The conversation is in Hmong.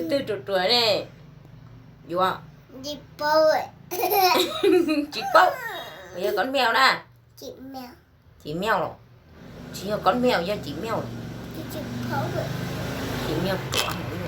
Twg ruam ruam ne? Yuav tsis paub, yog koob meow na. Tsis meow los? Tsis yog koob meow, yog tsis meow. Tsis meow ruam.